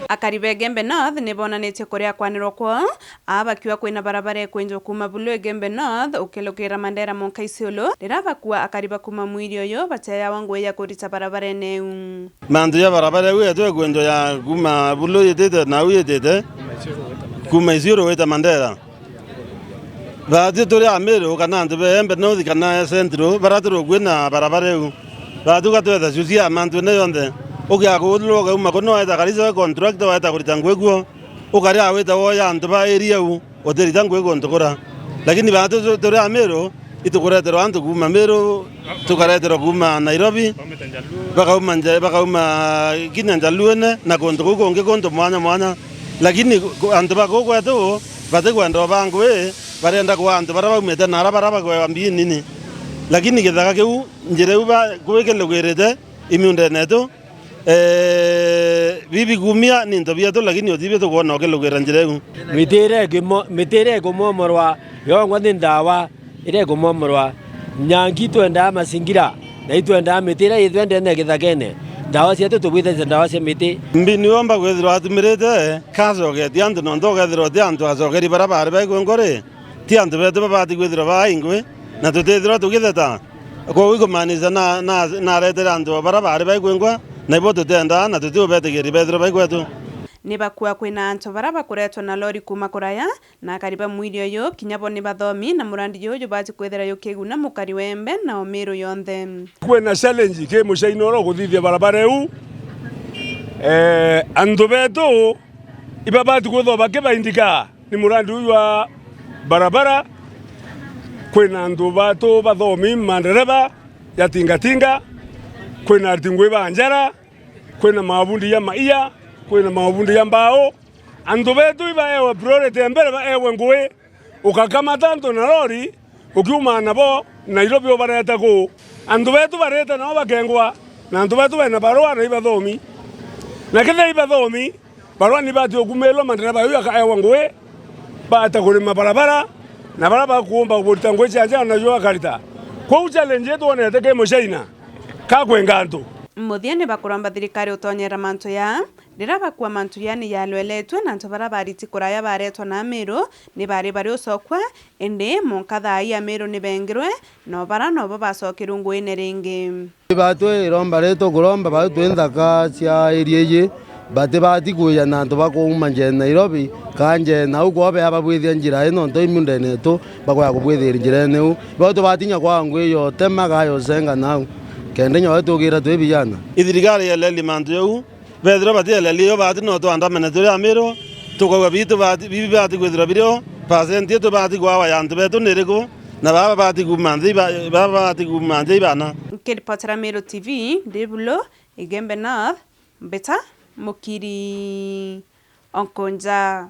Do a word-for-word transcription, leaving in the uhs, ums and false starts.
Akari ba Igembe North ni bonanitie kuria kwanirwa kwao, aa bakiuga kwina barabara ikwenjwa kuuma Bulu Igembe North ukilukira Mandera mwanka Isiolo, riria bakua akari ba kuuma mwiri uyu bateeawa ngugi ya kurita barabarene iu. Mantu ja barabara iu yetu ikwenjwa ya kuuma Bulu yitite nau yitite, kuuma Isiolo gwita Mandera. Baatwi turi Amiru kana antu ba Igembe North kana Central, baria turi ukui na barabara iu. Baatwi gatwetha cucia mantu ene jonthe. Ukiaga kuuthirwa ukauma kuno, waeta Karisa we contractor, waeta kurita ngugi kuo. Ukaria wita woya antu ba area iu, utirita ngugi kuntu kura. Lakini baatwi tu-, turi Amiru, itukureterwa antu kuuma Miru, tukareterwa kuuma Nairobi, bakauma nja-, bakauma kinya Njaluene na kuntu kuu kungi, kuntu mwanya mwanya. Lakini ku-, antu ba kuu kwetu batikwenda o ba ngugi, barenda kwa antu baria baumite na aria baria bakwewa mbii nini. Lakini githaka kiu, njira iu ba-, kuu ikilugirite imiundene yetu, eh, bibi kumia ni into bietu, lakini utibi tukwona ukilugira njira iu. Miti iria ikimo-, miti iria ikumomorwa yongwa ni ndawa iria ikumomorwa. Nyangi twendaa masingira, na itwendaa miti iria itwendene githakene. Ndawa cietu tubwithagia ndawa cia miti. Mbini yomba kwithirwa atumirite kacoketie antu, nontu ukethirwa uti antu acokeri baria baari baigwengwa ri, ti antu betu babati kwithirwa baingwi, na tutithirwa tugitheta. Kwou ikumaanisha na, na, naretere antu o baria baari baikwingwa, na ibo tutendaa, na tutiubetikiria bethirwe baikwetu. Ni bakua kwina antu baria bakuretwa na lori kuuma kuraya, na akari ba mwiri uyu, kinya bo ni bathomi, na murandi juju jubati kwithira jukiguna mukari wa Igembe na Amiru yonthe. Kwina challenge ki mucaina uria ukuthithia barabara iu. Eh, antu betu ibabati kwithirwa bakibaindika ni murandi uyu wa barabara. Kwina antu batu bathomi, mandereba ya tingatinga, kwina ariti ngugi ba njara, kwina mabundi ya maia, kwina mabundi ya mbao. Antu betu ibaewe priority ya mbere, baewe ngugi. Ukakamata antu na lori, ukiuma nabo Nairobi ubareta kuu. Antu betu barite nao bakengwa, na antu betu bena barua na ibathomi. Na kethira ibathomi, barua ni bati ukumirwa, mandereba jau akaewa ngugi, baeta kurima barabara, na baria bakuumba kurita ngugi cia njara nacio bakarita. Kwou challenge itwonete ki mucaina, kakwenga antu. Muthia ni bakuromba thirikari utonyera mantu ya, riria bakua mantu ya ni yalweletwe na antu baria bariti kuraya baretwa na Amiru ni bari bari ucokwa, indi mwanka thaa ii Amiru ni bengirwe, no bara nobo bacokerwe nguine ringi. Batwi iromba ritu kuromba bau twi nthaka cia area iji, batibati kwija na antu bakuuma nje Nairobi, ka nje nau kwoo bea babwithia njira ii, nontu imiundene yetu bakwaya kubwithia njirene iu. Bau tubati nya kwaa ngugi yotema ka yocenga nau, kenda nya we tugira twi bijana. Ithirikari yeleli mantu jau, bethirwa batieleli, iyo bati no twandamene turi Amiru, tukauga bitu bati, bibi bati kwithirwa birio, percent iyo tubati kwawa ya antu betu ni iriku, na baba bati kuuma nthi iba-, baba bati kuuma nthi ibana. Nkiripotera Meru T V, ndi Bulu, Igembe North, Mbita Mukiri Onkonja.